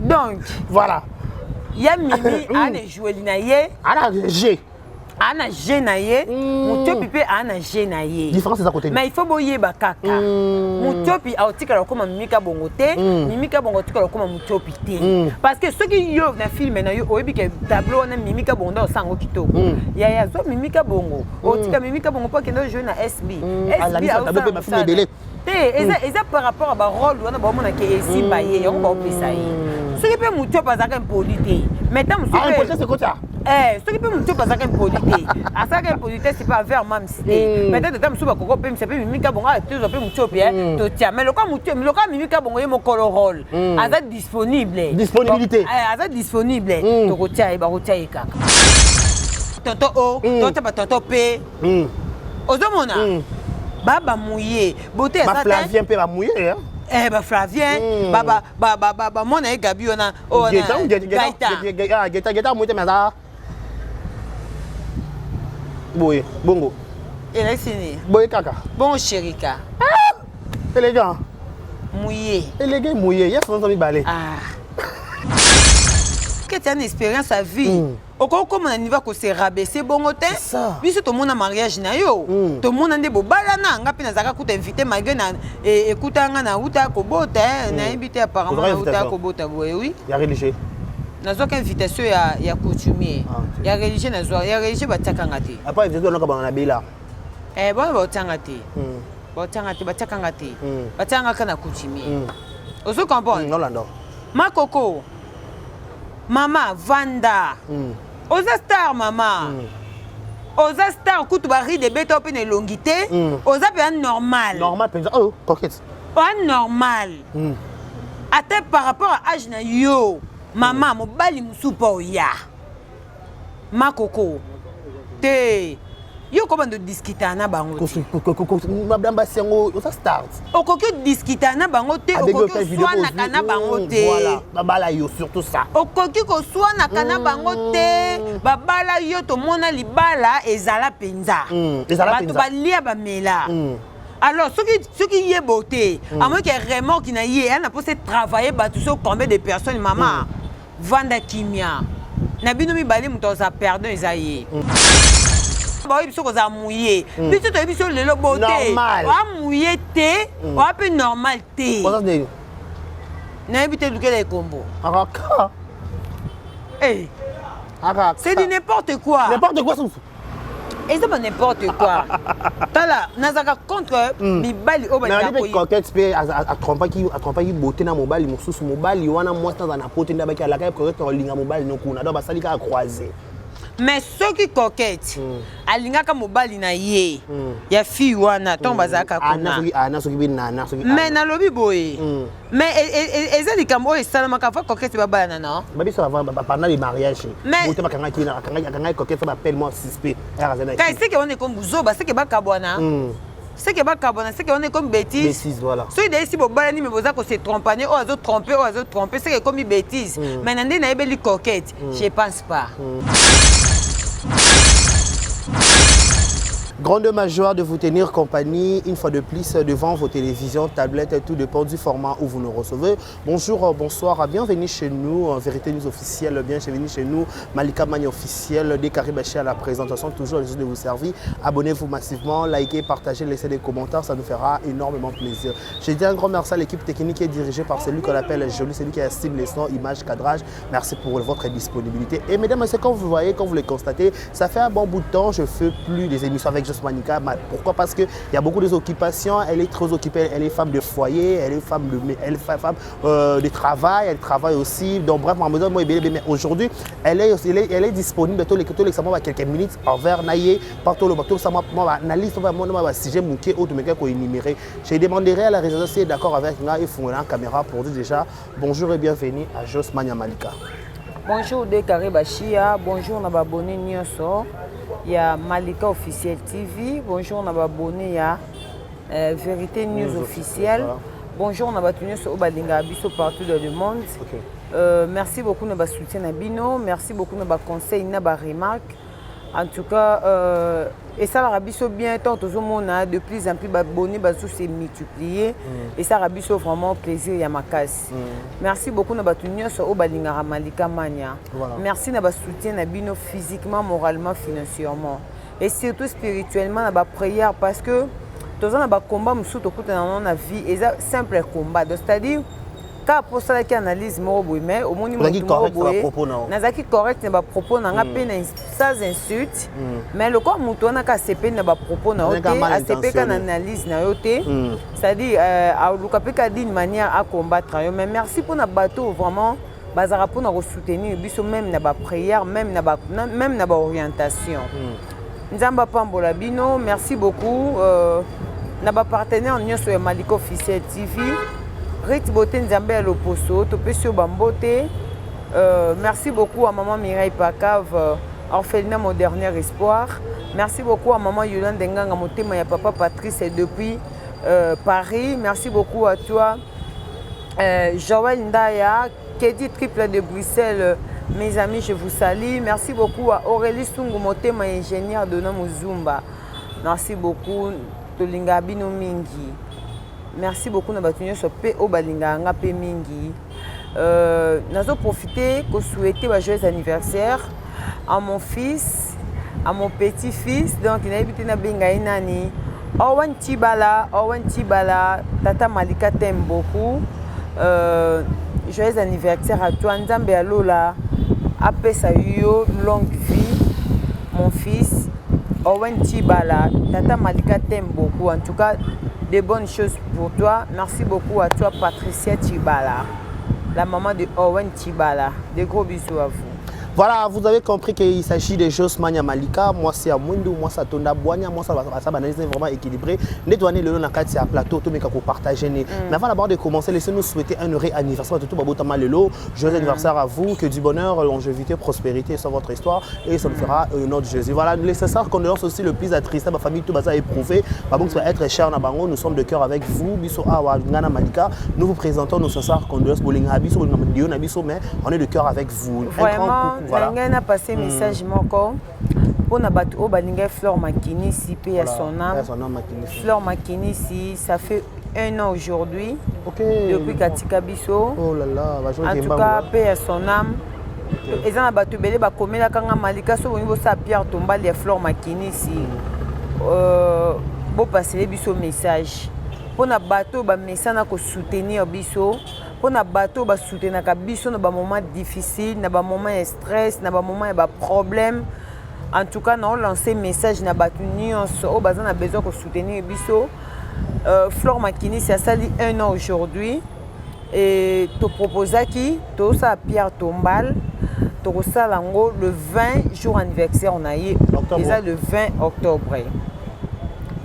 Donc voilà, ya Mimi ana ejoueli na ye. Ana g. Ana g na ye. Mutiopi mpe ana g na ye. Différence eza côté. Mais il faut boyeba kaka, Mutiopi aotikala kokóma Mimika Bongo te, Mimika Bongo aotikala kokóma Mutiopi te, parce que soki yo na film na yo oyebi ke tableau wana Mimika Bongo nde osango kitoko, yaya, zwa Mimika Bongo, otika Mimika Bongo mpo akende ojouer na SB. SB ebele. Te, eza par rapport a barôle wana baomonake esimba ye, yango baopesa ye. Soki mpe Mutiopi azalaka impoli te, mais ta mosusu, soki mpe Mutiopi azalaka impoli te, asalaka impolitesse mpe envers Mamsi te, peut-être ata mosusu bakoki opemisa mpe Mimika Bongo, tozwa mpe Mutiopi, totia. Mais lokola Mutiopi, lokola Mimika Bongo ye mokolo rôle aza disponible. Disponibilité. Aza disponible, tokotia ye, bakotia ye kaka. Tonton o totia batonton mpe ozomona babamuye bote. Baflavien mpe bamuye. Baflavien, bamwana ye Gabi wana. Geta muye te, mais aza boye bongo. Elakisi nini? Boye kaka. Bongo Sherika? Élégant. Muye. Élégant, muye ye sonso mibale. Keti ana expérience ya vie, okoki okóma na niveau ya kose rabaisser bongo te. Biso tomona mariage na yo, tomona nde bobalana. Nga mpe nazalaka kuta invité, malgré na ekuta nga nauta kobota, nayebi te, apparemment nauta kobota boye, oui. Ya religieux. Nazwaka invitation ya coutumier. Ya religieux nazwa, ya religieux batiakanga te. Après invitation onaka banga na bela. Bana baotianga te, baotianga te, batiakanga te, batiakanga kaka na coutumier. Ozo comprendre? Nolanda. Makoko, mama vanda, oza star, mama, oza star. Kutu barides ebeta mpe na elongi te, oza mpenza normal. Normal mpenza, oh coquette. Oza normal ata par rapport à âge na yo, mama. Mobali mosusu mpo oya makoko te, yo kobanda odiscuter na bango te. Basi yango, oza star. Okoki odiscuter na bango te, okoki oswanaka na bango te. Babala yo, surtout ça. Okoki koswanaka na bango te, babala yo. Tomona libala ezala mpenza, bato balia, bamela. Alors soki ye bo te, amoki remorque na ye ana mposa travailler bato so combien de personnes. Mama, vanda kimia na bino mibale, moto akozala pardon eza ye. Baoyebi biso kozala muye, biso toyebi biso lelo bo te, oa muye te, oa mpe normal te. Nayebi te, lukela ekombo. C'est du n'importe quoi. N'importe quoi. Eza ba n'importe quoi. Tala, nazalaka contre mibali oyo. Balingaka Coquette mpe atrompaki Bote na mobali mosusu. Mobali wana, mwasi naza na pote nde abaki alaka Coquette na kolinga mobali no kuna, donc basali kaka croisé. Mais soki Coquette alingaka mobali na ye ya fille wana ntango bazalaka kuna. Ana soki mpe nana soki. Mais nalobi boye, mais eza likambo oyo esalamaka avant Coquette babalana, non? Babiso pendant les mariages, Bote bakangaki, akangaki Coquette, bapele mwa suspect. Kasi seke wana ekomi buzoba, seke bakabwana, seke bakabwana, seke wana ekomi bêtise. Soki deyesi bobalani, me boza kose trompane, oyo azotrompe, oyo azotrompe, seke ekomi bêtise. Mais na nde nayebeli Coquette, je pense pas. Grande ma joie de vous tenir compagnie une fois de plus devant vos télévisions, tablettes, tout dépend du format où vous nous recevez. Bonjour, bonsoir, bienvenue chez nous, Vérité News officielle, bienvenue chez nous, Malika Mani officielle, des Karibachi à la présentation, toujours le de vous servir. Abonnez-vous massivement, likez, partagez, laissez des commentaires, ça nous fera énormément plaisir. Je dis un grand merci à l'équipe technique qui est dirigée par celui qu'on appelle Jolie, celui qui assume les sons, images, cadrage. Merci pour votre disponibilité. Et mesdames, messieurs, quand vous voyez, quand vous le constatez, ça fait un bon bout de temps, je ne fais plus des émissions avec Jos Manika. Pourquoi? Parce qu'il y a beaucoup d'occupations, elle est très occupée, elle est femme de foyer, elle est femme de travail, elle travaille aussi. Donc bref, moi, mais aujourd'hui, elle est disponible tous les quelques minutes envers Naye, partout le bateau, ça moi, analyse, moi, sujet mouké, autre mais énuméré. Je demanderai à la réalisation si elle est d'accord avec moi et font la caméra pour dire déjà bonjour et bienvenue à Jos Mania Malika. Bonjour De Carré Bachia, bonjour na babone nyonso ya Malika officiel TV, bonjour na babone ya Vérité News officielle. Bonjour na bato nyonso oyo balingaka biso partout dans le monde. Merci beaucoup na basoutien na bino, merci beaucoup na baconseil na baremarque. En tout cas, euh, Esalaka biso bien tant tozomona de plus en plus baabonnés bazo se multiplier. Esalaka biso vraiment plaisir ya makasi. Merci beaucoup na bato nyonso oyo balingaka Malika Mania. Merci na basoutien na bino, physiquement, moralement, financièrement et surtout spirituellement, na baprière, parce que toza na bakomba mosusu tokutana nango na vie. Eza simple combat, donc c'est-à-dire kaka mpo osalaki analyse moko boye, mais omoni motu moko boye, nazalaki correct na bapropos na nga mpe na sans insulte, mais lokola motu wana ka asepeli na bapropos na yo te, asepeli na analyse na yo te, c'est-à-dire aluka mpe ka d'une manière acombattre yo. Mais merci mpona bato vraiment bazalaka mpona kosoutenir biso, même na baprière, même na baorientation. Nzambe apambola bino. Merci beaucoup na bapartenaire nyonso ya Malika Officiel TV. Rit Bote, Nzambe ya loposo, topesi yo bambote. Merci beaucoup à maman Mireille Pacave, orphelinat Mon Dernier Espoir. Merci beaucoup à maman Yolande Nganga Motema ya papa Patrice depuis Paris. Merci beaucoup à toi, Joël Ndaya, Kedi Triple de Bruxelles. Mes amis, je vous salue. Merci beaucoup à Aurélie Sungu Motema, ingénieur de Muzumba. Merci beaucoup. Tolinga bino mingi. Merci beaucoup na bato nyonso mpe oyo balingaka nga mpe mingi. Nazoprofite kosouhaiter ba joyeux anniversaire à mon fils, à mon petit-fils. Donc nayebi te nabenga ye nani. Owen Tibala, Owen Tibala, tata Malika t'aime beaucoup. Joyeux anniversaire à toi. Nzambe ya lola apesa yo longue vie, mon fils Owen Tibala. Tata Malika t'aime beaucoup. En tout cas, de bonnes choses pour toi. Merci beaucoup à toi, Patricia Tibala, la maman de Owen Tibala. De gros bisous à vous. Voilà, vous avez compris qu'il s'agit de Jos Mania Malika. Moi, c'est Amwindu, moi, ça Tonda Boigna, moi, ça va, ça va vraiment équilibré. Nettoyer le long na plateau, tout mes partager. Mais avant d'abord de commencer, laissez-nous souhaiter un heureux anniversaire à tout Babotama Lelo. Joyeux anniversaire à vous, que du bonheur, longévité, prospérité sur votre histoire et ça nous fera au nom de Jésus. Voilà, les sincères condoléances aussi le plus attristé, ma famille, tout ça éprouvé. Bah, bon, ça va être cher na bango, nous sommes de cœur avec vous. Biso awa, Ngana Malika, nous vous présentons nos sincères condoléances. Bolinga biso, bolinga biso, mais on est de cœur avec vous. Un grand coucou, voilà. Ngai na passé message moko mpona bato oyo balingai Flore Makinisi mpe ya son âme. Flore Makinisi, ça fait un an aujourd'hui depuis katika biso. Oh là là. En tout cas, mpe ya son âme. Eza na bato ebele bakomelaka nga: "Malika, so bolingi bosala pierre tombale ya Flore Makinisi, bopasele biso message." Mpona bato oyo bamesana kosoutenir biso, mpona bato oyo basoutenaka biso na bamoment difficile, na bamoment ya stress, na bamoment ya baproblème. En tout cas, naolance message na bato nyonso oyo baza na besoin kosoutenir biso. Flore Makinisi asali un an aujourd'hui et toproposaki tozosala pierre tombale. Tokosala yango le 20, jour anniversaire na ye eza le 20 octobre.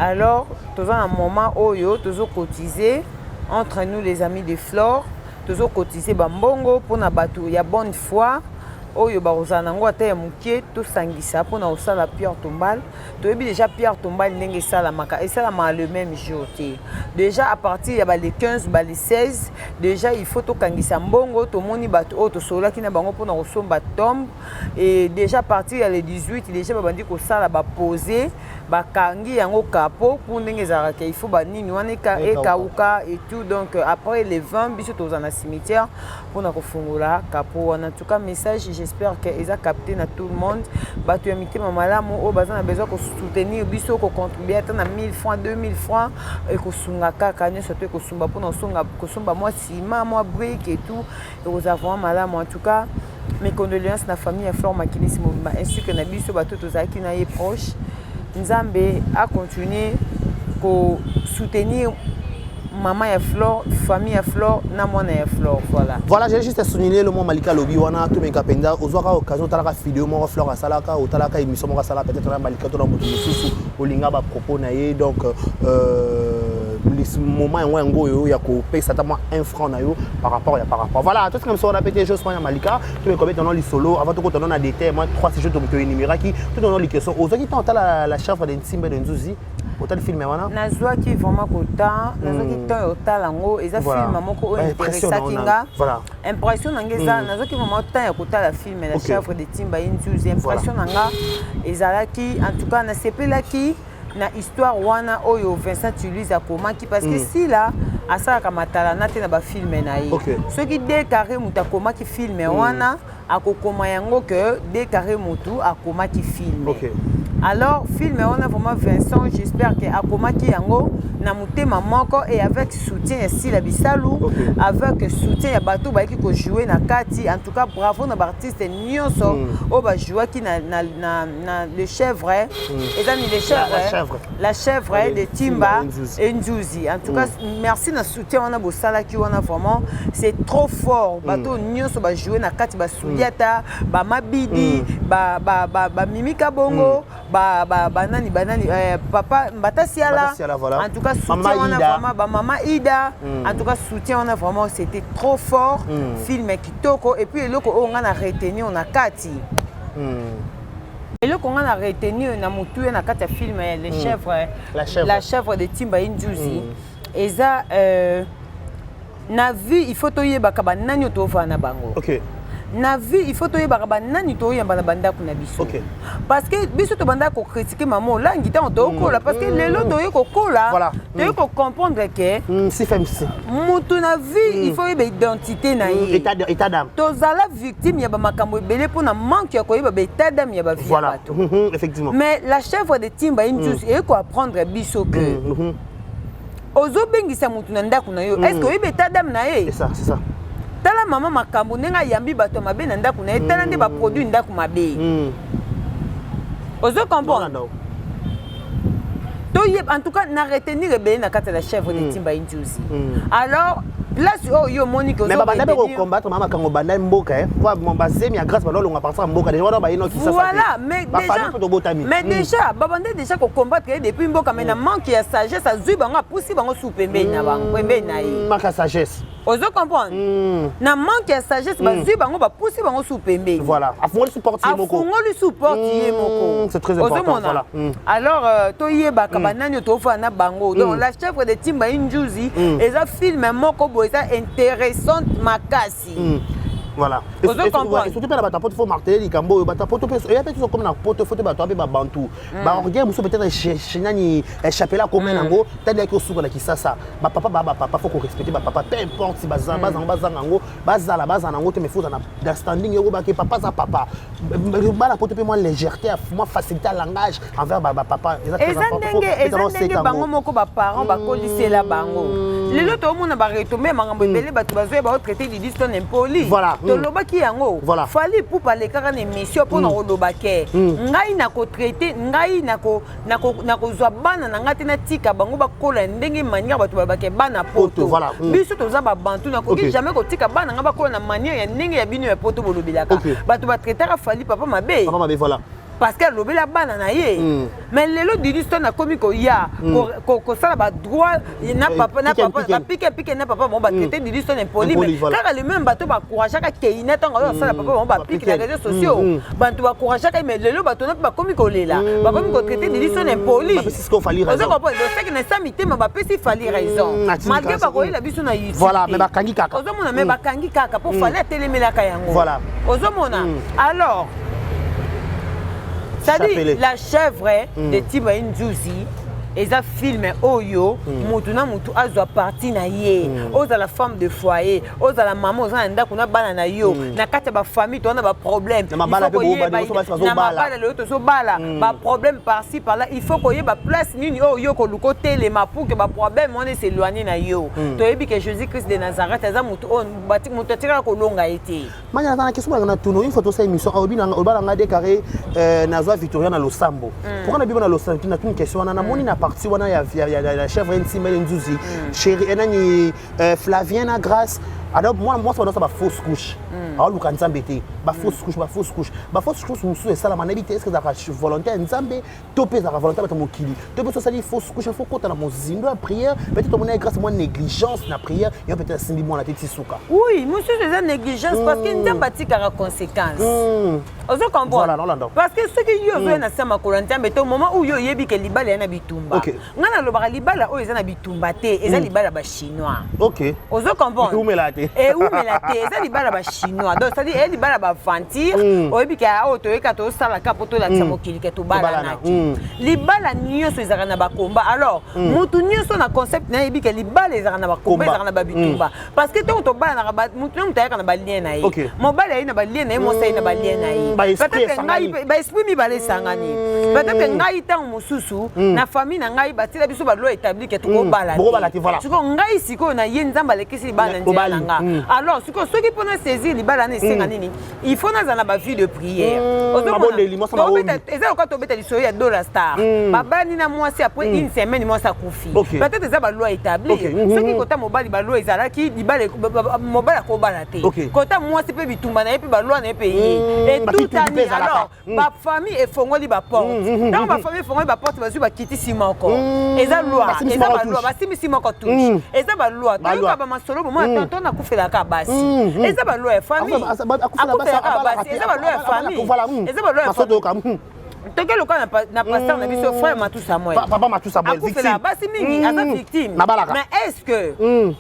Alors toza na moment oyo tozocotiser entre nous, les amis de Flore. Tozocotiser bambongo mpona bato ya bonne foi oyo bakozala nango ata ya moke, tosangisa mpona kosala pierre tombale. Toyebi déjà pierre tombale ndenge esalamaka. Esalamaka le même jour te. Déjà à partir ya bale 15, bale 16, déjà il faut tokangisa mbongo. Tomoni bato oyo tosololaki na bango mpona kosomba tombe et déjà à partir ya le 18, déjà babandi kosala, bapose, bakangi yango capot mpo ndenge ezalaka, il faut banini wana ekauka et tout. Donc après le 20, biso tozala na cimetière mpona kofungola capot wana. En tout cas, message, j'espère que eza capté na tout le monde. Bato ya mitema malamu oyo baza na besoin kosoutenir biso, kocontribue ata na 1000 francs, 2000 francs, ekosunga kaka nyonso to ekosumba mpona kosomba mwa ciment, mwa brique et tout, ekozala vraiment malamu. En tout cas, mes condoléances na famille ya Flore Makinisi mobimba ainsi que na biso bato tozalaki na ye proche. Nzambe acontinue kosoutenir mama ya Flore, famille ya Flore na mwana ya Flore. Voilà. Voilà, j'ai juste souligné le mot Malika lobi wana. Tomeka mpenza ozwaka occasion otalaka video moko Flore asalaka, otalaka émission moko asalaka, peut-être na Malika to na moto mosusu olinga bapropos na ye. Donc moment yango oyo ya kopesa ata mwa 1 franc na yo par rapport, voilà, tout ce comme ça. On a pété chose ya Malika. Tomeka betana lisolo avant tokotana na détail. Moi, trois sujets toénuméraki. Tout dans les questions, ozwaki ntan otala La Chèvre de Ntimbe de Nzuzi? Otali film wana? Nazwaki vraiment kota, nazwaki temps ya kotala yango. Eza film moko oyo interesaki nga. Impression na nga eza, nazwaki vraiment temps ya kotala film La Chèvre de Timba Nzuzi. Impression na nga ezalaki, en tout cas nasepelaki na histoire wana oyo Vincent Tulise akomaki, parce que Sila asalaka matalana te na bafilm na ye. Soki de carré moto akomaki film wana, akokoma yango que de carré motu akomaki film. Alors film wana vraiment, Vincent, j'espère que akomaki yango na motema moko et avec soutien ya Sila Bisalu, avec soutien ya bato bayaki kojouer na kati. En tout cas bravo na baartiste nyonso oyo bajouaki na Le Chèvre. Eza ni Le Chèvre? La Chèvre. La Chèvre de Timba et Nzuzi. En tout cas merci na soutien wana bosalaki wana, vraiment c'est trop fort. Bato nyonso bajouer na kati, basudiata, bamabidi, bamimika bongo, banani banani, papa Mbatasiala. Voilà. En tout cas soutien wana vraiment, bamama Ida, en tout cas soutien wana vraiment, c'était trop fort. Film kitoko. Et puis eloko oyo nga na retenir na kati, eloko nga na retenir na motu na kati ya film Les Chèvres, La Chèvre, La Chèvre de Timba Nzuzi, eza na vie il faut toyebaka banani oyo tovanda na bango. Na vie il faut toyebaka banani toyamba na bandako na biso, parce que biso tobandaka kocritiquer mama Olangi ntango tokola, parce que lelo toye kokola, toye kocomprendre que mutu na vie il faut oyeba identité na ye. État d'âme. Tozala victime ya bamakambo ebele mpona manque ya koyeba baétat d'âme ya bavie ya bato. Mais La Chèvre de Timba Nzuzi eye koapprendre biso que ozobengisa mutu na ndako na yo, est ce que oyebi état d'âme na ye? C'est ça, c'est ça. Tala mama makambo ndenge ayambi bato ya mabe na ndako na ye, tala nde baproduit ndako mabe. Ozo comprendre? Toyeba, en tout cas na retenir ebele na kati ya La Chèvre de Timba Nzuzi. Alors place oyo yo omoni ke mais babanda mpe kocombattre mama makambo banda mboka bazemi ya Grâce, banda olonga partir ya mboka déjà wana bayino. Voilà, mais déjà, mais déjà babanda déjà kocombattre ye depuis mboka, mais na manque ya sagesse azwi bango, apusi bango su pembeni na bango, pembeni na ye. Manque ya sagesse. Ozo comprendre? Na manque ya sagesse bazwi bango, bapusi bango su pembeni. Voilà, afungoli su porte ye moko. Afungoli su porte ye moko. C'est très important, voilà. Alors toyebaka banani oyo tofana na bango. Donc La Chèvre de Timba Nzuzi eza film moko boye eza intéressante makasi. Voilà. Surtout mpe na bato ya poto, faut marteler likambo oyo. Bato ya poto mpe eya mpe tozokomi na poto, faut te bato mpe babantu baorgueil mosusu peut-être nani chapela akoma yango tali yaki osuka na Kisasa. Bapapa baa bapapa, faut korespecter bapapa, peu importe bazango, bazanga yango, bazala bazala nango te, mais faut na standing yoko bake papa aza papa. Bana poto mpe mwa légèreté, mwa facilité ya langage envers bapapa. Eza ndenge bango moko baparent bakolisela bango. Lelo toomona baretombées ya makambo ebele, bato bazoya baotraiter Didi Stone impoli. Tolobaki yango, Fally Ipupa alekaka na émission mpona koloba ke ngai nakotraiter, ngai nakozwa bana na ngai te, natika bango bakola ndenge manière bato balobake bana poto. Biso toza babantu, nakoki jamais kotika bana ngai bakola na manière ya ndenge ya bino ya poto bolobelaka. Bato batraitaka Fally papa mabe parce que alobela bana na ye. Mais lelo Didi Stone akomi koya kosala badroit na papa, na papa bapike pike na papa bango, batraiter Didi Stone impoli. Mais kaka le même bato baencourageaka Keina ntango azo asala papa bango bapike na réseaux sociaux, bato baencourageaka. Mais lelo bato na mpe bakomi kolela, bakomi kotraiter Didi Stone impoli. Ozocomprendre? Na sa mitema bapesi Fally raison malgré bakoyela biso na YouTube. Bakangi kaka. Ozomona? Mais bakangi kaka mpo Fally atelemelaka yango. Ozomona? Alors c'est-à-dire La Chèvre de Timba Nzuzi eza film oyo mutu na mutu azwa parti na ye. Ozala femme de foyer, ozala mama, oza na ndako na bana na yo, na kati ya bafamille toza na baproblème. Na mabala lelo tozobala, baproblème par-ci par-là. Il faut koyeba place nini oyo yo koluka otelema pour que baproblème wana es'éloigne na yo. Toyebi ke Jésus Christ de Nazareth aza mutu oyo moto atikala kolonga ye te. Manya, naza na question na tuno. Une fois tosala émission, olobi oloba na nga de carré nazwa Victoria na losambo. Pourquoi na bibo na losambo? Na tuni question wana, namoni na partie wana ya Chèvre Ntimba Nzuzi, chéri nani, Flavien na Grâce. Alors mwana mwasi wana bafausse couche, aoluka Nzambe te, bafausse couche, bafausse couche, bafausse couche mosusu esalama, nayebi te est ce que ezalaka volonté ya Nzambe to mpe ezalaka volonté ya bato mokili, to mpe osali fausse couche, faut kota na mozindo ya prière. Peut-être omona ye Grâce mwa négligence na prière yo, peut-être asimbi mwana te ti suka. Oui, mosusu eza négligence, parce que Nzambe atikaka conséquence. Ozo comprendre? Voilà, nolanda. Parce que soki yo ozoya na se ya makolo ya Nzambe te, au moment où yo oyebi ke libala ya na bitumba, ngai nalobaka, libala oyo eza na bitumba te, eza libala ya Bachinois. Ozo comprendre? Eumela te. Eumela te, eza libala Bachinois. Donc c'est-à-dire eza libala baaventure. Oyebi ke oyo toyeka, tosalaka mpo tolakisa mokili ke tobalanaki. Libala nyonso ezalaka na bakomba. Alors mutu nyonso na concept na yebi ke libala ezalaka na bakomba, ezalaka na babitumba, parce que ntango tobalanaka, mutu na mutu ayaka na balien na ye. Mobali aye na balien na ye, mwasi aye na balien na ye. Peut-être ngai, baesprit mibale esangani. Peut-être ngai, ntango mosusu na famille na ngai batiela biso baloi établi ke tokobala te. Sikoyo ngai, sikoyo na ye, Nzambe alekisi libala na nzela na nga. Alors sikoyo, soki mpona saisir libala wana, esenga nini? Il faut nazala na bavie de prière. Eza lokola tobeta lisolo ya Dola Star, babani na mwasi, après une semaine mwasi akufi. Peut-être eza baloi établi. Soki kota mobali baloi ezalaki, libala mobali akobala te. Kota mwasi mpe bitumba na ye, mpe baloi na ye mpe ye etutani. Alors bafamille efongoli baporte. Ntango bafamille efongoli baporte, bazwi bakitisi moko, eza loi, eza baloi, basimbisi moko touche, eza baloi. Toyoka bamasolo bomona, tonton akufelaka basi, eza baloi ya famille. Akufelaka basi, eza baloi ya famille, eza baloi ya famille. Toke lokola na pasteur na biso, frère Matu Samuel. Papa Matu Samuel. Akufela basi mingi, aza victime. Mais est ce que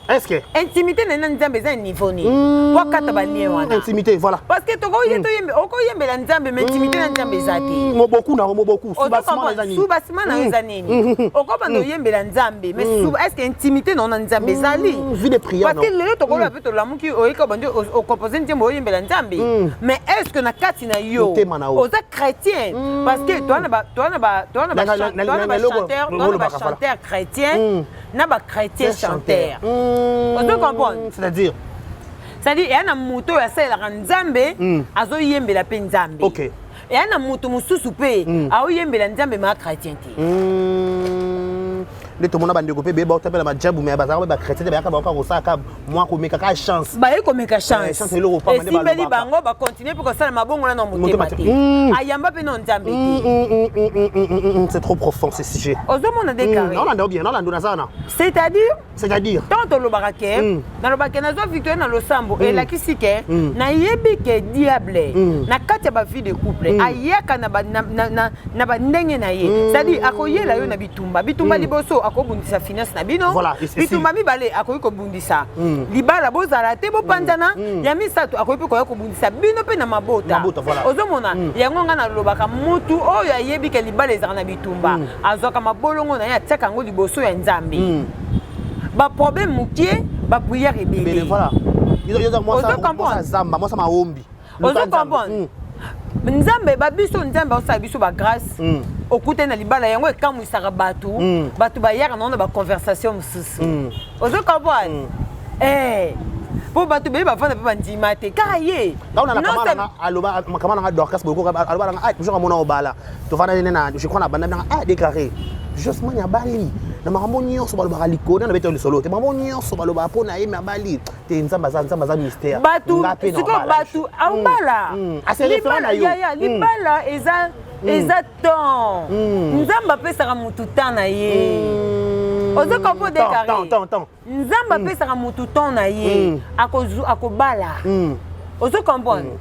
est ce que intimité na ye na Nzambe eza niveau nini po akata balien wana? Intimité, voilà. Parce que okoyembela Nzambe, mais intimité na Nzambe eza te. Moboku na moboku. Soubassement na yo eza nini? Okobanda oyembela Nzambe, mais est ce que intimité na yo na Nzambe ezali? Vie de prière. Parce que lelo tokoloba mpe, tolamuki, oyeka, bandi ocompose nzembo, oyembela Nzambe, mais est ce que na kati na yo oza chrétien? Parce que toa na bachanteur chrétien na bachrétien chanteur. Ozo comprendre? C'est-à-dire? C'est-à-dire eya na moto oyo asalelaka Nzambe, azoyembela mpe Nzambe. Eya na moto mosusu mpe aoyembela Nzambe, maa chrétien te. Nde tomona bandeko mpe beyeba otapela majabu, me bazalaka mpe bachrétien te, bayaka bakoka kosalaka mwa komeka kaka chance. Baye komeka chance. Chance eloko pamba nde. Esimbeli balobaka. Bango bacontinue mpe kosala mabongo na motema Motema te. te. Ayamba mpe no Nzambe te. C'est trop profond, ce sujet. Ozomona décarré? Naolanda bien, naolanda, naza wana. C'est-à-dire C'est-à-dire ntango tolobaka ke nalobaka ke nazwa victoire na losambo, elakisi ke nayebi ke diable na kati ya bavie de couple ayaka na bandenge na ye. C'est-à-dire akoyela yo na bitumba. Bitumba liboso, akobundisa finance na bino. Voilà, et Bitumba mibale, akoki kobundisa libala, bozala te, bopanzana. Ya misato, akoki mpe koya kobundisa bino mpe na mabota. Mabota, voilà. Ozomona yango? Ngai nalobaka, mutu oyo ayebi ke libala ezalaka na bitumba, azwaka mabolongo na ye, atiaka yango liboso ya Nzambe. Baproblème mokie, baprière ebele. Ebele. Voilà. Yo Ozo comprendre? Zamba mwasa maombi. Ozo comprendre? Nzambe babiso, Nzambe aosala biso bagrâce. Okutani na libala, yango ekamwisaka bato. Bato bayaka nango na baconversation mosusu. Ozo comprendre? Mpo bato beye bavanda mpe bandima te kaka ye. Ngauna na kama nanga aloba, kama nanga Dorcas Boloko aloba nanga, ah, toujours amona obala tovanda nene na, je crois, na banda nanga, ah, déclaré Josman abali na makambo nyonso balobaka likolo na beta lisolo te, makambo nyonso balobaka mpo na ye, me abali te. Nzambe aza, Nzambe aza mystère. Bato Nga mpe na sikoyo obala. Bato aobala. Ase référent na yo. Yaya, libala eza temps. Nzambe apesaka motu temps na ye. Ozo comprendre? Temps, temps, temps, temps. Nzambe apesaka motu temps na ye, akobala. Ozo comprendre?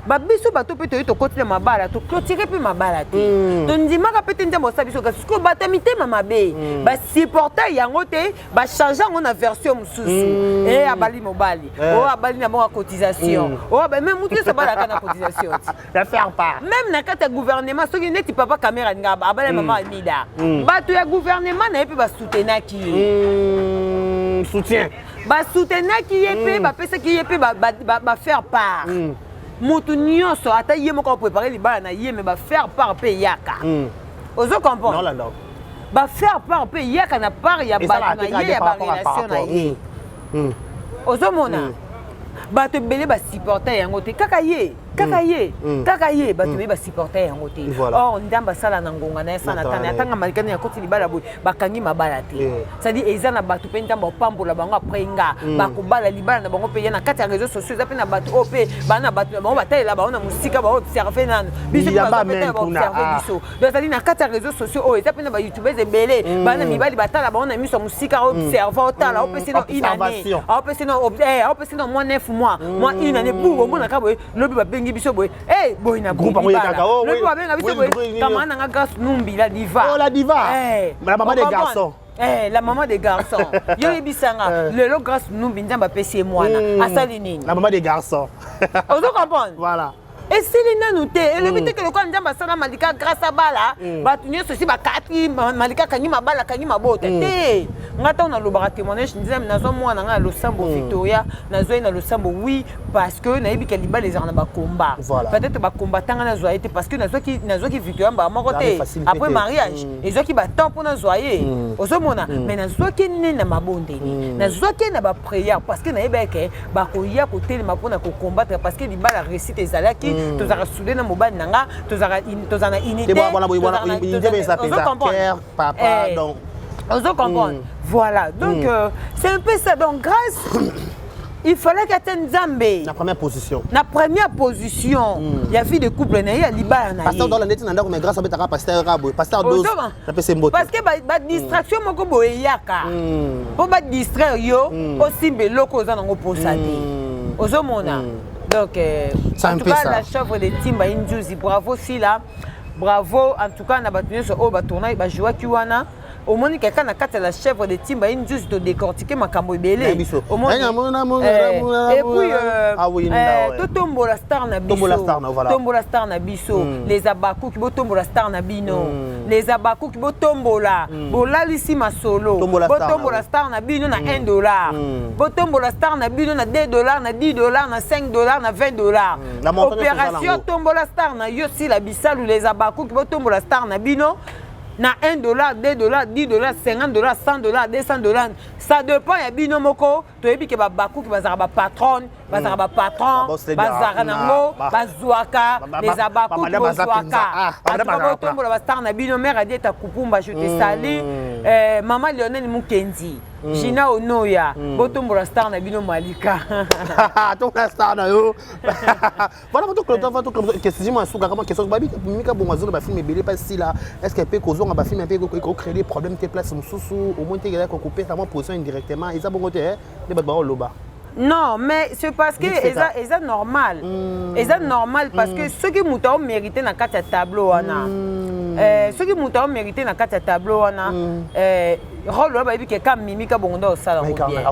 Babiso bato mpe toye, tokoti na mabala, toclôture mpe mabala te, tondimaka mpe te Nzambe osala biso. Kasi sikoyo bato ya mitema mabe basupporte yango te, bachange yango na version mosusu. E abali mobali oyo abali na bongo ya cotisation oyo, même motu nyonso abalaka na cotisation ti. Ya faire part. Même na kati ya gouvernement, soki neti papa Camera alingaka abala mama Amida, bato ya gouvernement na ye mpe basoutenaki ye. Soutien. Basoutenaki ye mpe bapesaki ye mpe bafaire part. Motu nyonso, ata ye moko aprépare libala na ye, me bafaire part mpe eyaka. Ozo comprendre? Naolanda. Bafaire part mpe eyaka na part ya bato na ye, ya barelation na ye. Ozomona bato ebele basupporte yango te, kaka ye, kaka ye, kaka ye. Bato ebele basupporte yango te. Or Nzambe asala na ngonga na ye, asala na tana. Atanga malikani, akoti libala boye, bakangi mabala te. C'est-à-dire eza na bato mpe Nzambe apambola bango, après nga bakobala, libala na bango mpe ya na kati ya réseau sociaux. Eza mpe na bato oyo mpe baa na bato na bango, batalela bango na mosika, baobserve nano biso mpe baobserve biso. Donc ezali na kati ya réseau sociaux oyo, eza mpe na bayoutubers ebele, bana mibali batala bango na miso ya mosika, aobserve, otala, aopesi no une année, aopesi no mwa 9 mois, mwa une année, bu omonaka boye, lobi babengi. babengi biso boye, e boye na Groupe yango ye kaka, oh, lobi oui. babenga biso Oui, boye, oui, camarade nanga Grâce Numbi, la diva. Oh, la diva. Eh, La maman des ocomprendre? Garçons. Eh, la maman des garçons. Yo yebisanga, lelo Grâce Numbi, Nzambe apesi ye mwana, asali nini? La maman des garçons. Ozo comprendre? Voilà. Esili nanu te. Elobi te ke lokola Nzambe asala Malika grâce abala, bato nyonso esi bakati Malika akangi mabala, akangi mabota te. Nga ntango nalobaka témoignage, Nzambe, nazwa mwana ngai na losambo, Victoria, nazwa ye na losambo, oui, parce que nayebi ke libala ezalaka na bakomba. Peut-être bakomba ntanga nazwa ye te, parce que nazwaki Victoria mbala moko te après mariage, ezwaki batemps mpo nazwa ye. Ozomona, mais nazwaki nde na mabondeli, nazwaki ye na baprière, parce que nayebi ke bakoya kotelema mpona kocombattre, parce que libala réussite ezalaki, tozalaka soudé na mobali na nga, tozala na unité. Papa, donc Ozo comprendre? Voilà, donc c'est un peu ça. Donc grâce, il fallait qu'ate Nzambe na première position. Na première position ya vie de couple na ye, ya libala na ye. Pasteur dans neti na ndako, mais grâce abetaka pasteur ka boye, pasteur dose, napesi mbote. Parce que badistraction moko boye eyaka mpo badistraire yo, osimba eloko oza nango posa te. Ozomona? Donc en tout cas, la chèvre de Timba Injuzi, bravo Sila, bravo. En tout cas na bato nyonso oyo batournaki, bajouaki wana, omoni kaka na kati ya la chèvre de Timba ye nzuzi, todécortique makambo ebele. Et puis totombola star na biso, tombola star na biso. Les Abakuki, botombola star na bino. Les Abakuki, botombola, bolalisi masolo, botombola star na bino na 1 dollar, botombola star na bino na 2 dollar, na 10 dollar, na 5 dollar, na 20 dollar. Opération tombola star na yo, Sila Bisalu. Les Abakuki, botombola star na bino na 1 dollar, 2 dollars, 10 dollars, 50 dollars, 100 dollars, 200 dollars, ça dépend ya bino moko. Toyebi ke babakuki bazalaka bapatronne, bazalaka bapatron, bazalaka nango, bazwaka. Les Abakuki, bozwaka botombola bastar na bino. Mare Adieta Kupumba, je te salue. Mama Lionel Mukendi, Gina Onoya, botombola star na bino Malika. Tombola star na yo. Voilà, votre question mwa suka kama question babi mika bongo azonga bafilm ebele mpa sila. Est ce que mpe kozonga bafilm mpe ekocréer des problèmes te? Place mosusu au moins te ezali kokopesa mwa position indirectement, eza bongo te nde bato baoloba. Non, mais c'est parce que eza, eza normal, eza normal, parce que soki moto aomérite na kati ya tableau wana, soki moto aomérite na kati ya tableau wana, rôle wana, bayebi ke ka Mimi ka bongo nde osala yango bien.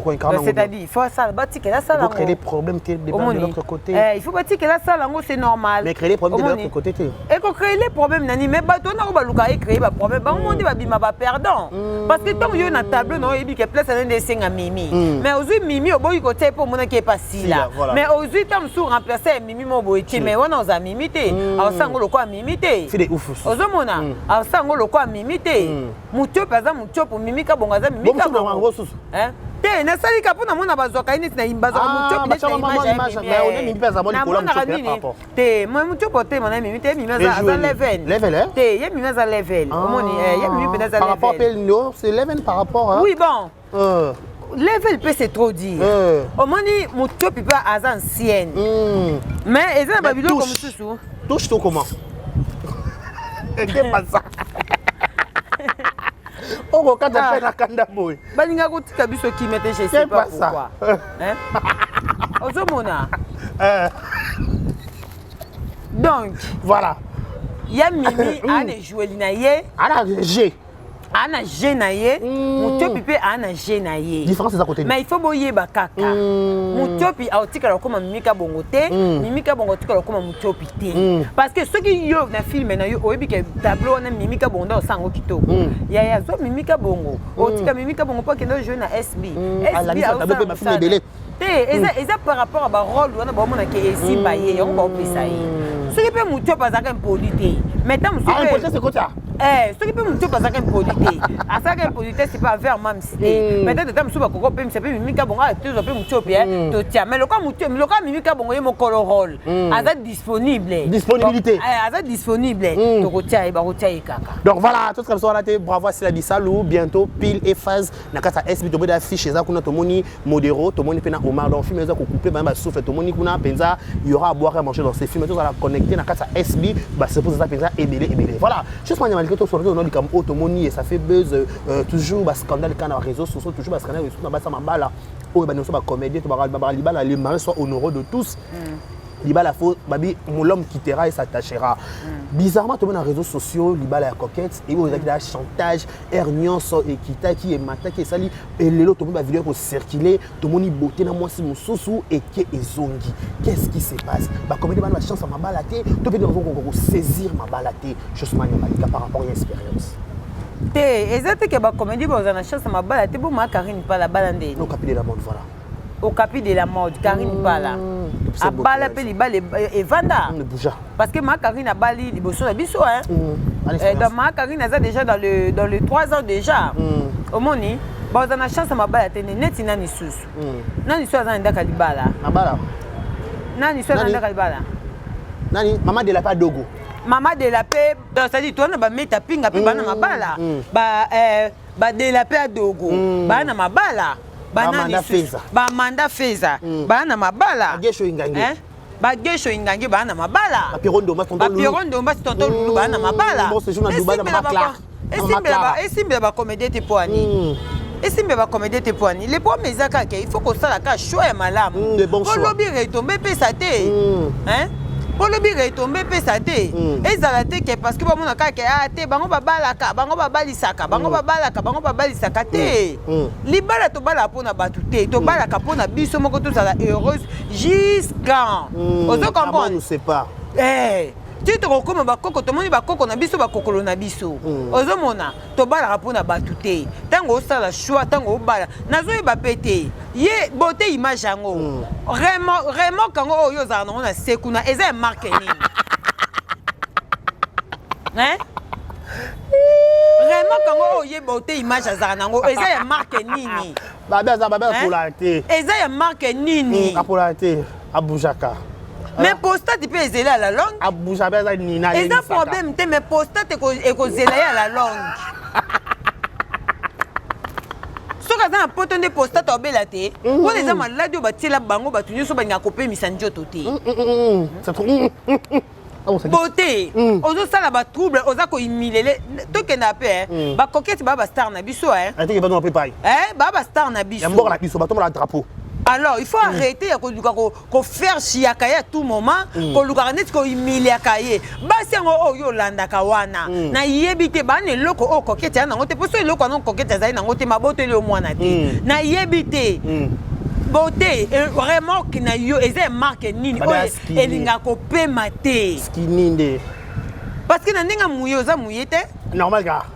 C'est-à-dire il faut asala, batikela asala. Yango créer problème te de l'autre côté. Il faut batikela asala yango, c'est normal. Mais créer problème de l'autre côté te. Ekocréer problème nani? Mais bato wana oyo baluka ecréer baproblème, bango nde babima baperdant, parce que ntango yo na tableau na oyebi ke place ana nde esenga Mimi, mais ozwi Mimi, oboyi kotia mpo omonaki epa Sila, mais ozwi ta mosusu remplace ya Mimi mo boye tie, mais wana oza Mimi te, aosala yango lokola Mimi te. Ozomona, aosala yango lokola Mimi te. Mutiope aza Mutiope, Mimi Kabongo aza Mimi Kabongo te. Nasalika mpo namona bazwaka ye neti na bazwaka Mutiope neti na image. Namonaka nini te, Mutiope otema na Mimi te. Mimi aza level te, ye Mimi aza level. Omoni, ye Mimi mpenza aza level. C'est level par rapport. Oui, bon, level mpe c'est trop dire. Omoni, Mutiopi mpe aza ancienne, mais eza na babiloko mosusu. Touche to comment ekepasa okokata mpe na kanda boye. Balingaka kotika biso kimia te, je sais pas pourquoi. Ozomona? Donc voilà. Ya Mimi aa na ejoueli na ye. Ana g. Aa na g na ye, Mutiopi mpe aa na g na ye. Différence eza côté. Mais il faut boyeba kaka, Mutiopi aotikala kokóma Mimi Kabongo te, Mimi Kabongo aotikala kokóma Mutiopi te, parce que soki yo na filme na yo oyebi ke tableau wana Mimi Kabongo nde osango kitoko, yaya azwa Mimi Kabongo, otika Mimi Kabongo mpo akende ojoue na SB. SB te, eza par rapport a barole wana baomonake esimba ye, yango baopesa ye. Soki mpe Mutiopi azalaka impoli te, mais ta mosusu, soki mpe Mutiopi azalaka impoli te, asalaka impolitesse mpe envers Mamsi te, peut-être ta mosusu bakoko opemisa mpe Mimi Kabongo, tozwa mpe Mutiopi totia. Mais lokola Mutiopi, lokola Mimi Kabongo ye mokolo rôle aza disponible. Disponibilité. Aza disponible, tokotia ye, bakotia ye kaka. Donc voilà, tout comme ça wana te. Bravo à Sila Bisalu. Bientôt pile et phase na kati ya SB, tomoni affiche eza kuna, tomoni Modero, tomoni mpe na Omar. Donc film eza kocouple bana basouffle, tomoni kuna mpenza il y aura à boire et à manger dans ces films. Tozala connecté na kati ya SB, basurprise eza mpenza ebele ebele. Voilà, juste manya malgré tosoloki ono likambo oyo tomoni et ça fait buzz, toujours bascandale kaka na réseaux sociaux, toujours bascandale surtout na basa mabala oyo banyonso bacomédien to balibala, les maris soient honorés de tous. Libala faut babi, l'homme quittera et s'attachera. Bizarrement, tomoni na réseaux sociaux libala ya Coquette eyo ezalaki na chantage aire nyonso, ekitaki, emataki, esali. Elelo tomoni bavideo ekocircule, tomoni Beauté na mwasi mosusu eke ezongi. Qu'est-ce qui se passe? Bacomédie bana bachance ya mabala te, to mpe bazokoka kosaisir mabala te? Josmania Malika, par rapport ya expérience. Te, eza te ke bacomédie baza na chance ya mabala te. Boma Karine Pala bala ndeni. Okapi de la mode, voilà. Okapi de la mode, Karine Pala abala mpe libala evanda. Bouja. Parce que ma Karine abali liboso na biso, hein. Donc ma Karine aza déjà dans le 3 ans déjà. Omoni, baza na chance ya mabala te. Neti nani susu? Nani susu aza na ndako ya libala? Mabala. Nani susu aza na ndako ya libala? Nani? Mama de la pa Dogo. Mama de la Paix. Donc c'est-à-dire toza na bameta pinga mpe bana mabala, ba de la Paix ya Dogo baa na mabala. Banani? Bamanda Feza baa na mabala. Bagesho Ingange. Bagesho Ingange baa na mabala. Bapiro Ndomba. Bapiro Ndomba, tonton Lulu baa na mabala. Esimbela bacomédie te mpo ani? Esimbela bacomédie te mpo ani? Le problème eza kaka, il faut kosala kaka choix ya malamu. Olobi retombe epesa te, olobi retombe epesa te. Ezala te ke parce que bamona kaka ke a te, bango babalaka, bango babalisaka, bango babalaka, bango babalisaka te. Libala, tobalaka mpona bato te, tobalaka mpona biso moko tozala heureuse jusqu'à ozo comprendre. Ti tokokóma bakoko, tomoni bakoko na biso, bakokolo na biso. Ozomona, tobalaka mpona bato te. Ntango osala choix, ntango obala, nazoyeba mpe te ye Beauté Image yango, remorque yango oyo ozala nango na se kuna, eza ya marque nini? Remorque yango oyo ye Beauté Image azalaka nango, eza ya marque nini? Babe aza, babe apola te. Eza ya marque nini? Apola te, abougeaka. Mais prostate mpe ezeli à la longue. Abougeaka mpe, aza nina. Eza problème te, mais prostate ekozela ye à la longue. Soki aza na poto nde prostate obela te, mpona eza maladi oyo batiela bango. Bato nyonso balingaka kopemisa nzoto te. Beauté, ozosala batrouble, oza kohumilier. Tokenda mpe bakoketi, baa bastar na biso. Baa bastar na biso. Mboka na biso, batombola drapeau. Alors il faut arrêter ya koluka kofaire chiaka ye à tout moment, kolukaka neti kohumiliaka ye. Basi yango oyo olandaka wana, nayebi te bana eloko oyo Kokete ya nango te. Mpo so eloko yango Kokete azali nango te, maboteli yo mwana te. Nayebi te, Beauté, remorque na yo eza ya marque nini oyo elingaka kopema te? Skinny nde. Parce que na ndenge ya muye, oza muye te. Normal kaka.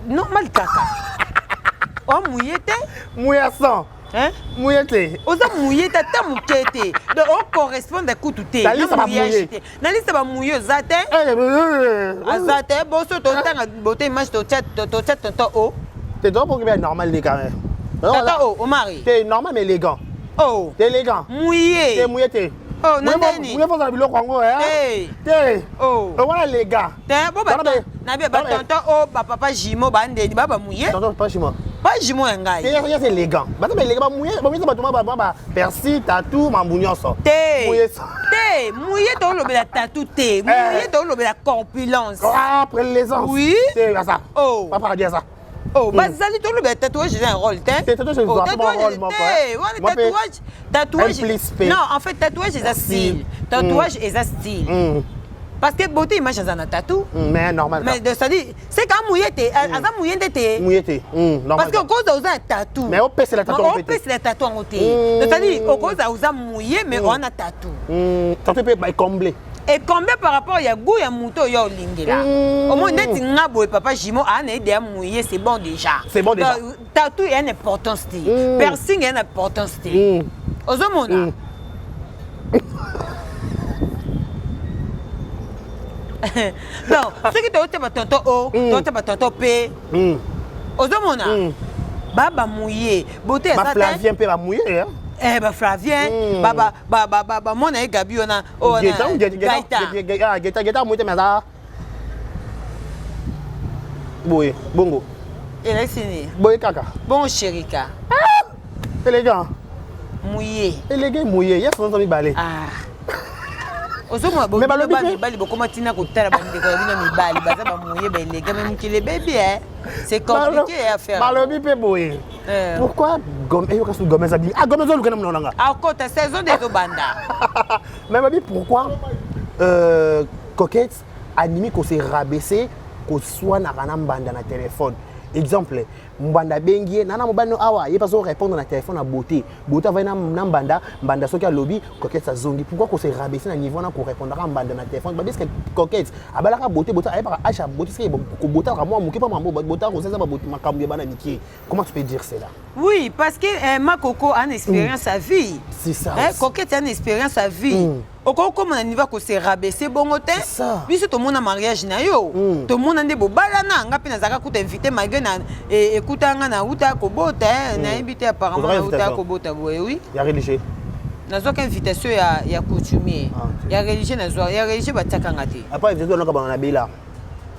Normal kaka, oa muye te. Muye ya 100. Muye te. Oza muye te ata moke te. Donc ocorrespondre kutu te na mouillage te, na liste bamuye oza te, aza te. Boso totanga Beauté Image, totia tonton o. Te, topoki bien normal nde quand même. Tata o Omari. Te, normal mais élégant. Oh. Te, élégant. Muye. Te, muye te. Oh, na ndeni. Muye fozala biloko yango te. Oh. Wana élégant. Te, bo na bie batonton o, bapapa jumeau bandeni ba bamuye. Tonton papa jumeau. Pa jumeau ya ngai. Te, ye c'est élégant. Baza ba élégant, bamuye, bamuye bato ba persil, tatou, mambu nyonso. Te te, muye tolobela tatou te, muye tolobela corpulence. Ah, présence. Oui. Te, aza. Oh. Papa dia ça. Oh, bazali tolobela tatouage, eza un rôle te. Tatouage te wana, tatouage, tatouage. Non, en fait tatouage eza style, tatouage eza style. Parce que Beauté Image aza na tatou. Mais normal. Mais c'est-à-dire c'est ka muye te, aza muye nde te. Muye te. Parce que okoza oza na tatou. Mais opesela tatou yango te. Opesela tatou yango te. C'est-à-dire okoza oza muye mais oza na tatou. Tatou mpe ecomblé. Ekombe par rapport ya goût ya moto oyo olingela. Omoi neti nga boye, papa jumeau aa na ede ya muye, c'est bon déjà. C'est bon déjà. Tatou eya na importance te, piercing eya na importance te. Ozomona, donc soki toyota batonton o, toyota batonton p, ozomona ba bamuye Beauté. Baflavien mpe bamuye. Baflavien, bamona ye Gabi wana. Geta muye te, mais aza boye bongo. Elakisi nini? Boye kaka. Bongo Sherika? Élégant. Muye. Élégant, muye ye sonso mibale. Ozomona, mibali bokoma ntina kotala bandeko ya bino mibali baza bamuye, baélégant, mais mokili ebebi, c'est compliqué à faire. Balobi mpe boye. Pourquoi Gomez abimi? Ah, Gomez oluka na monoko na nga. Akota saison nde ezobanda. Mais babi, pourquoi Coquette andimi kose rabaisser, koswanaka na mbanda na téléphone? Exemple, mbanda abengi ye nana mobali no awa, ye mpe azorépondre na téléphone na beauté. Beauté avai na mbanda. Mbanda soki alobi, Coquette azongi. Pourquoi kose rabaisser na niveau wana, korépondaka mbanda na téléphone? Babi, eske Coquette abalaka beauté? Beauté ayebaka âge ya beauté? Soki kobotaka mwa moke mpa mambo botaka kosalisa makambo ya bana mike, comment tu peux dire cela? Oui, parce que Makoko a une expérience à vie. C'est ça. Eh, Coquette a une expérience à vie. Okokoma na niveau kose rabaisser bongo te. C'est ça. Biso tomona mariage na yo, tomona nde bobalana. Nga mpe nazalaka kuta invité, malgré na ekuta nga na uta kobota, nayebi te, apparemment Ozwaka na uta invitation? kobota boye, oui. Ya religieux? Nazwaka invitation ya coutumier. Ah, ok. Ya religieux, nazwa ya religieux, batiaka nga te. Après invitation onoka bana na bela.